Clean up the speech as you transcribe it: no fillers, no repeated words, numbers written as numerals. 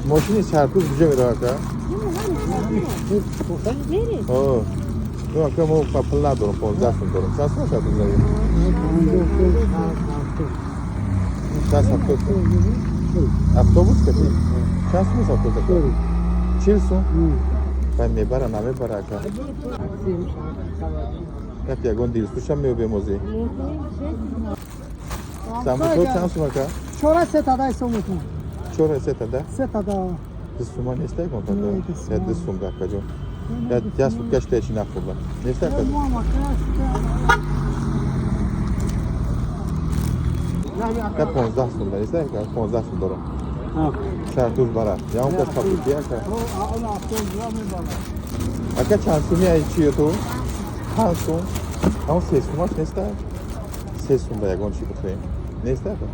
Мошини сарпӯз куҷо мерава, ака? Мерем. Ну, ака, мо пул надорам, 15 сум дорам. Чанд сум сарпӯз заги? 60, 70 сум. Автобус кати? Чанд сум автобус, ака? 40 сум? Вай мебара, намебара, ака? Як ягон дилсӯшам меёбем ози. Самбусо чанд сум, ака? Чора сетада ҳисоб мекунам. Чора сетада? Сетада. 2 сума неста ягон? Я 2 сум да, акаҷон. Я сутка шта чи нахӯрдам. Неста, ака? Я 15 сум да неста, ака? 15 сум дорам. Шартуз бара. Ягон кас қабулки, ака? Ака, чанд суми ай чиё ту? 5 сум? Ҳамон 3 сумаш неста? 3 сум да ягон чи бихӯрем. Неста, ака?